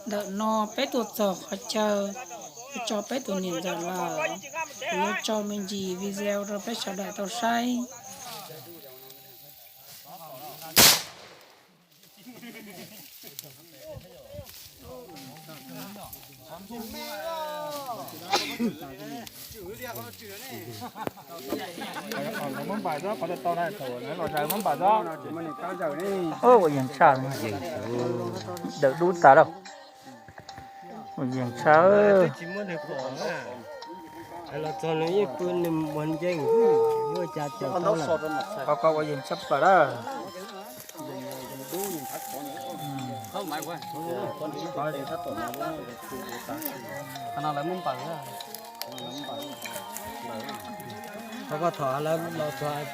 Ntawm no peb tuaj txog qhov chaw, kuv tso peb tus niam ntxawm lawm. Kuv yuav tso me ntsis video rau peb sawv daws tau saib. Ua yeeg tshaj, dawm dub tas lawm. Ua yeeg tshaj. Qhov ko ua yeeg tshaj plaws lawm. Qhov ko thaum lawv los txog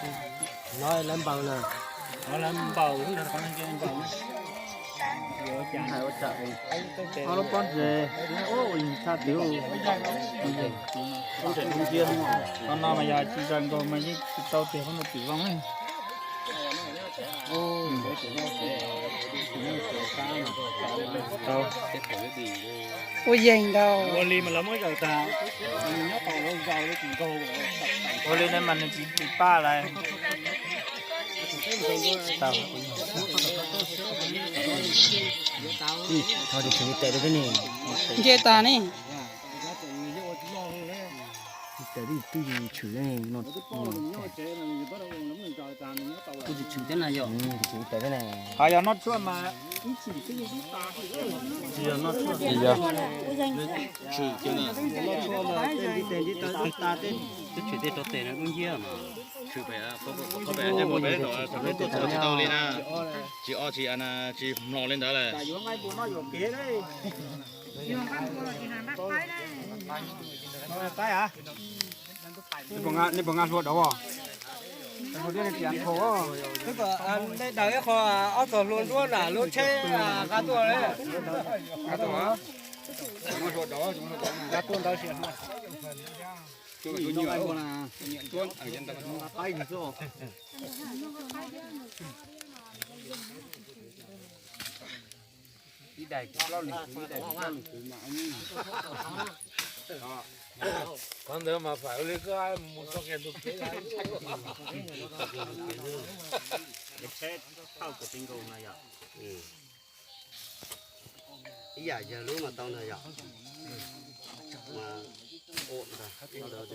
no lawv npaws na. Lawv npaws, lub pob ntseg, ua yeeg tshaj twv. Qhov no mas yog tsis zaws nkaus mas yeej tsis tau tias qhov no twm zoo. Ua yeeg ntau. Ua li mas lawv muab zaws tag, nyob tau lawv zaws li tsis nkaug. Ua li no mas nws tsis tsis paj lawm. Nce tas ne. Twb tsis tshwm thiab na yog. Ho yog noj tshuaj mas ib tshwm xwb. Tsis yog noj tshuaj. Twb tshwm tej rau tes no dub nciab mas. Tshwm pem, pem, pem, pem, pem, tsis tau li na. Tsis o tsis, tsis mlos li ntawd lawm. Nej puas nqa hlua dov? Daws ib qho ob txog hlua nruab na lub tsheb nqa tuaj. Nqa tuaj, nqa tuaj ntawd. Ib daim plaub leeg kwv, ib daim plaub leeg kwv mas. Qhov ntawd mas fam li koj mus txoj kev ntug kev. Ib yam yawg lub mas tau ntag yom. Mas ua ntag, ntawd.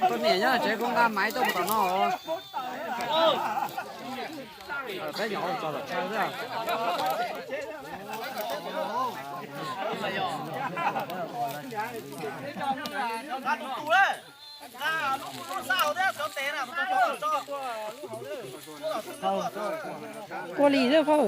Koj niam nyob tsev koj nqa maiv tuaj mus tom no. Peb nyuam qhuav txog tom chaw xwb. Ua li xwb qhov.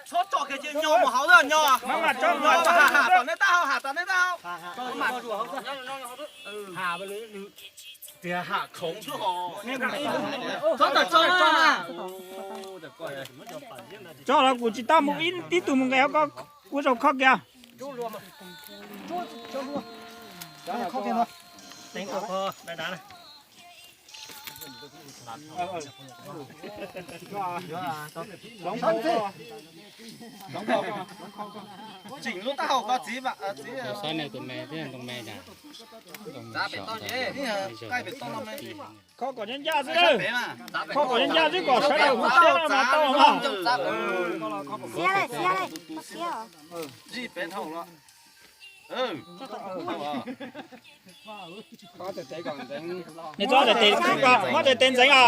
Txhob tso kiag, nyo mus hauv, nyo. Tom nej tab hau, tom nej tab hau. Tias ham khoov xwb os. Txhob tawm tso na. Tso los kuv tsis tau mus ib tib tug mus nqes hauv ko, ua zaum kho kiag. Tseem lub taub hau ko txiv, txiv. Tus me thiab tus me na. Kho kom ncaj ncaj xwb, kho kom ncaj ncaj xwb kom sawv daws mus thiab no mas tau mas. Siab lawm, siab lawm, siab os. Nej txhob tes ntxeev os.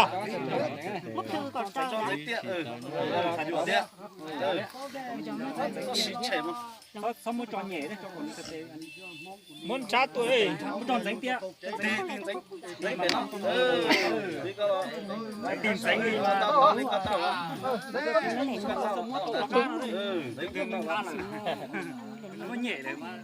Sib tshem mog. Txhob muab tso nyem, muab ntsab tuaj, muab tso ntxeev tiag. Tig ntxeev, tig ntxeev li. Muab nyem lawm mas.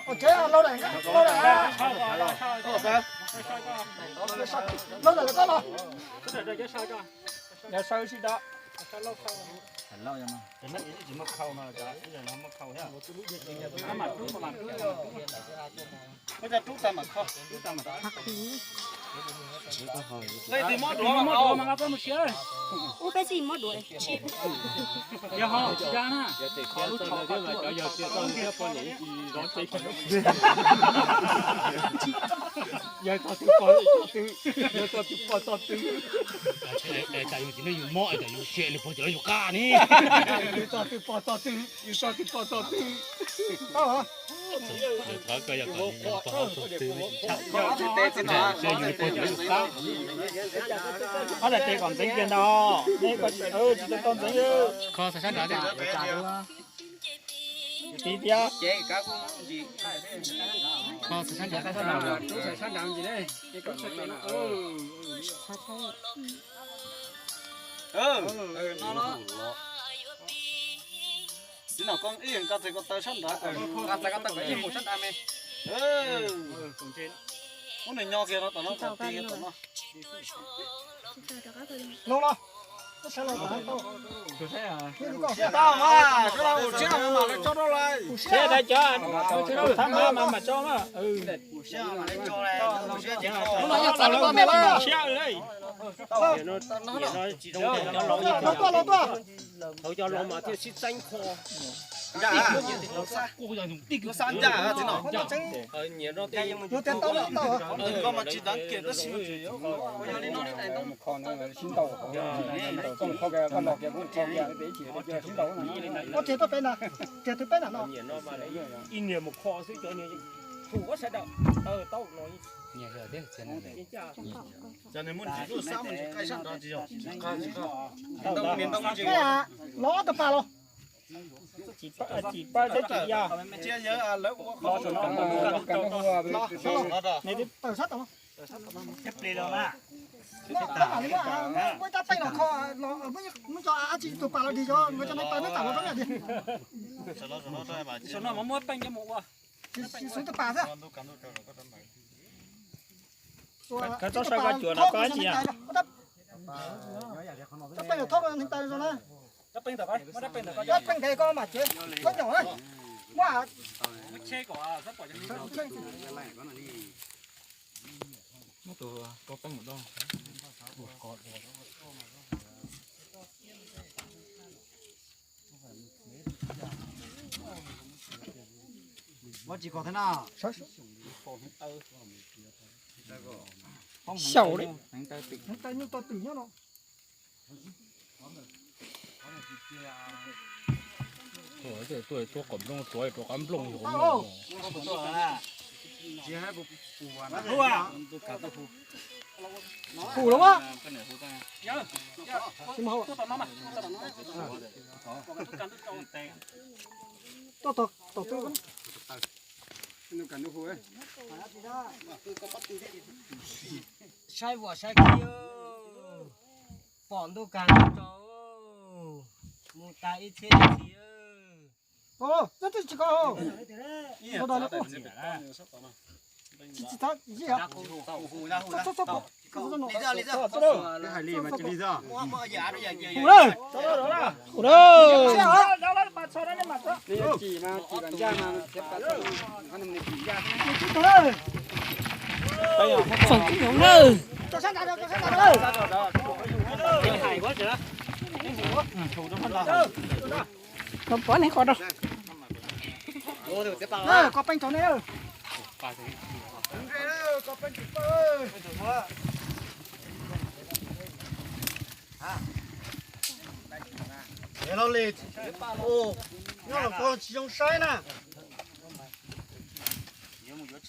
Lauj daim, lauj daim, lauj daim, koj los. Yog saw sib da. Ub, peb tsis muab duav. Yog ho tsis da na. Yog tog twg pog, yog tog twg pog tog twg. Yus mob, yus siab li puag tim yus qab ni. Yus tog twg pog tog twg, yus so twg pog tog twg. Thov koj yog kom yus pog tog twg, yus li puag tim yus qab. Ob daim tes kom ntxeev kiag ntag, tsis tau tau ntxeev. Kho xav sab nrad. Tiv tiab. Kho xav sab nrad, sab nrad. Txiv nom koob ib, koj txais ko taw sab nrad, koj txais ko taw kom ib mus sab nrad me. Muab nws nyo kiag no tom no, tom ti tom no. Tau mas, sawv daws ua siab mas mam li tso rau lawm. Siab da cov, thab ma mas mam tso na. Siab lawm. Thaum cov laus mas thiaj sib txeeb kho. Lub xab ncaj txiv nom. Koj mas tsis dab kiag tab sis yog li no li tais ntoo. Koj los kiag kuv kho kiag peb ib chim sib ntaus. Koj kiag tuaj peb ntag, kiag twg peb ntag no. Ib niag mus kho xwb cov niag thum sawv daws taw tau no. Cov niag muaj ntsis lub xab mus ntsis qaij sab nrad tsis yog. Los ob tug pas los. Tsis pab thiab tsis yog. Cia yawg lawv ua qhov no. Tawm sab tod. Peb plis los mas. Muab ib rab peej los kho, muab cov ab tsi tus pas los dig cov nkawd cov neeg pas neb tam los rau yam tiag. Saum no mas muab peej coj mus ua. Xwv tus pas xwb. Koj txhob saib koj cuav no koj tsis yog. Rab peej los thauj neeg tas zoo na. Rab peej ntev koj mam tsev, koj nyom na. Muab Xyaum li. Hneev taw nyuj tau twm nyob no. Tuaj tuaj qhov nplooj tuav rau qab nplooj. Hu los mas. Tsis mus hau. Tuaj tom, tom twg. Saib vuam saib khib, pom ntuj kag ntuj tsaus, mus tas ib txhiab ib txhis. Koj pom ne, koj rau. Koj peej tau ne. Nyob los koj tsis zoo saib na.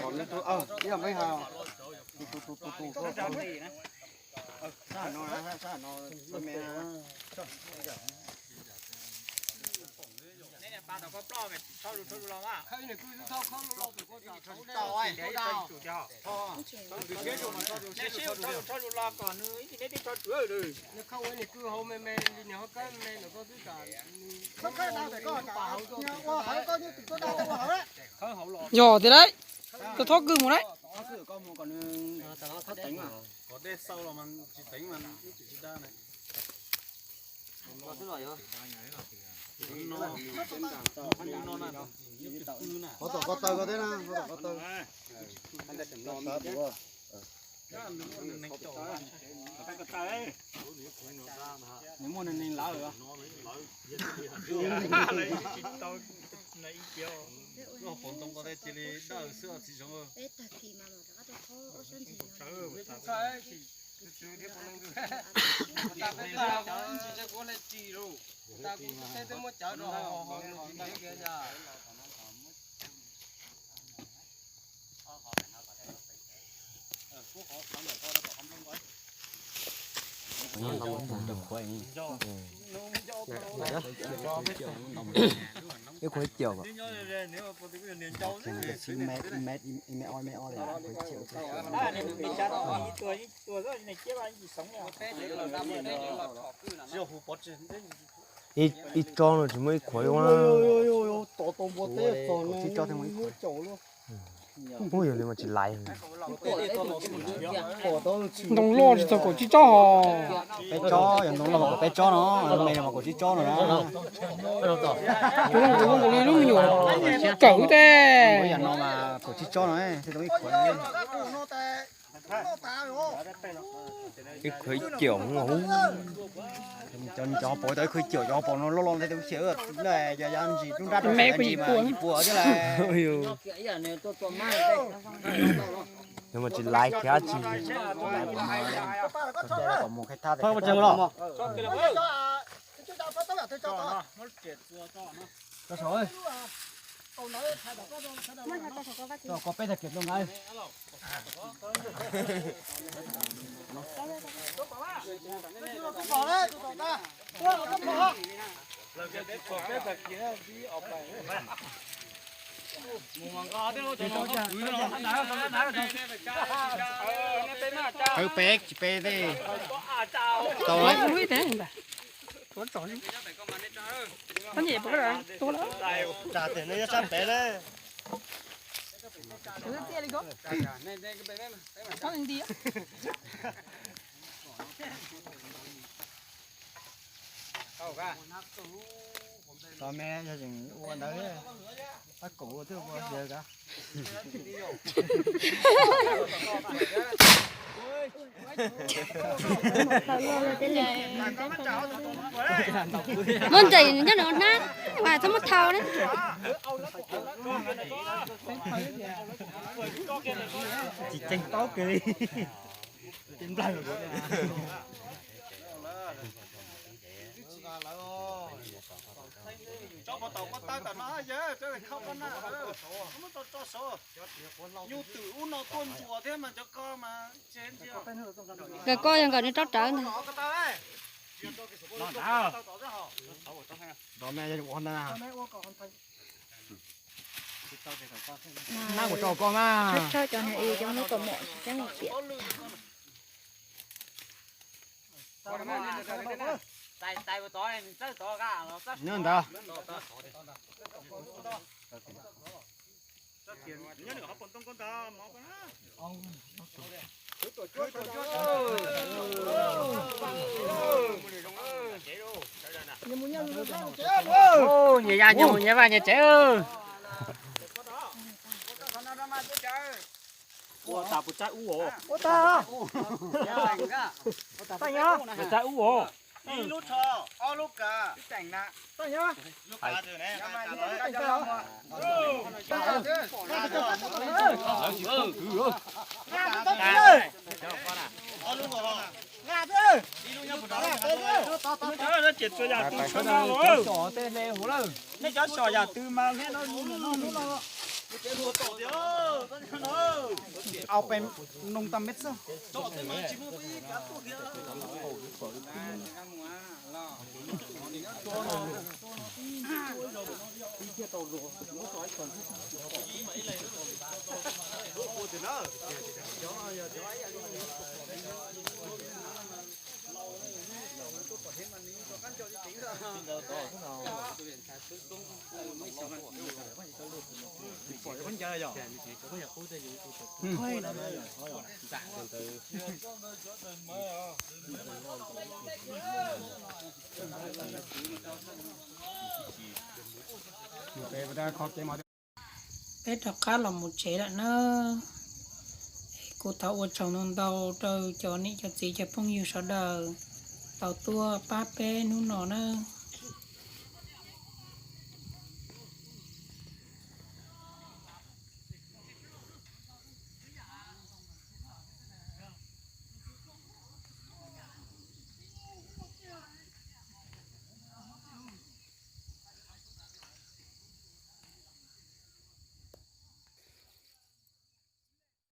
pom qhov ib yam peb ha. Tus tus tus tus tus sab no, sab no me. Yog tiag lauj, koj thob kwj mus lauj. Qhov tom ko taw ko thiab na, qhov tom ko taw. Nws muaj neeg lawm. Qhov ntoo ko thiaj cia li dawj xwb txiv zoo. Ib qhuav ib ciaum, ib tsob no tsis muaj ib qhuav li. Ub, yog li mas tsis laiv. Ntoo loj tsis txog kaum tsib tsob hos. Peb tsob, yog ntoo loj mas kaum peb tsob no, me no mas kaum tsib tsob no na. Kuv zoo kuv zoo nkaus li lub me nyuam kawm tes. Yam no mas kaum tsib tsob no, thiaj tau ib qhuav. Ib qhuav ib ciaum no. Cov, cov hauv paus tau ib qhuav ib ciaum, cov hauv paus no loj loj ntawd tau ib ciaum, yog yam ntsis lub nrab rau me ntsis mas yim pua thiab lauj. Nws mas tsis laiv kiag tsis. Phaj mus tsev los. Ko peb tag kiag rau nqaij. Qhwv peb tsis peb tej. Tau lawm. Tsa tes no nyob sab pem na. Tau me yog tseem ua ntawd, tab kaum twb ua yawg kav. Muab nres nyob nws ua hnab, mas txhob muab thau na. Tsis tseem paub kiag li. Tso pov tau koj tawb tom no yawg, koj na, muab tso tso saud. Nyuj twm ub no tuaj ntsuas thiab mas cov ko mas. Nkawd ko yog nkawd nws rov rawv ntag. Nab kuv tso koj mas. Tshawb cov niag i cov lub kaus mom tsis tseeb tiam. Nyob ntawd. Nyias ya nyias mus nyias vaj nyias tsev. Ua tas puas tsaib ub os? Ua tas. Tsaib ub os. Ib lub tsho, ob lub kav. Ces txhua yam twg tshaj na los. Nej cov xyom yam twg mas hle no. Au pes noo tas meb xwb. Peb rov qab los mus tsev lawm na. Es kuv thov ua tsaug ntau ntau rau cov niam cov txiv cov phooj ywg sawv daws tau tuaj pab peb hnub no na.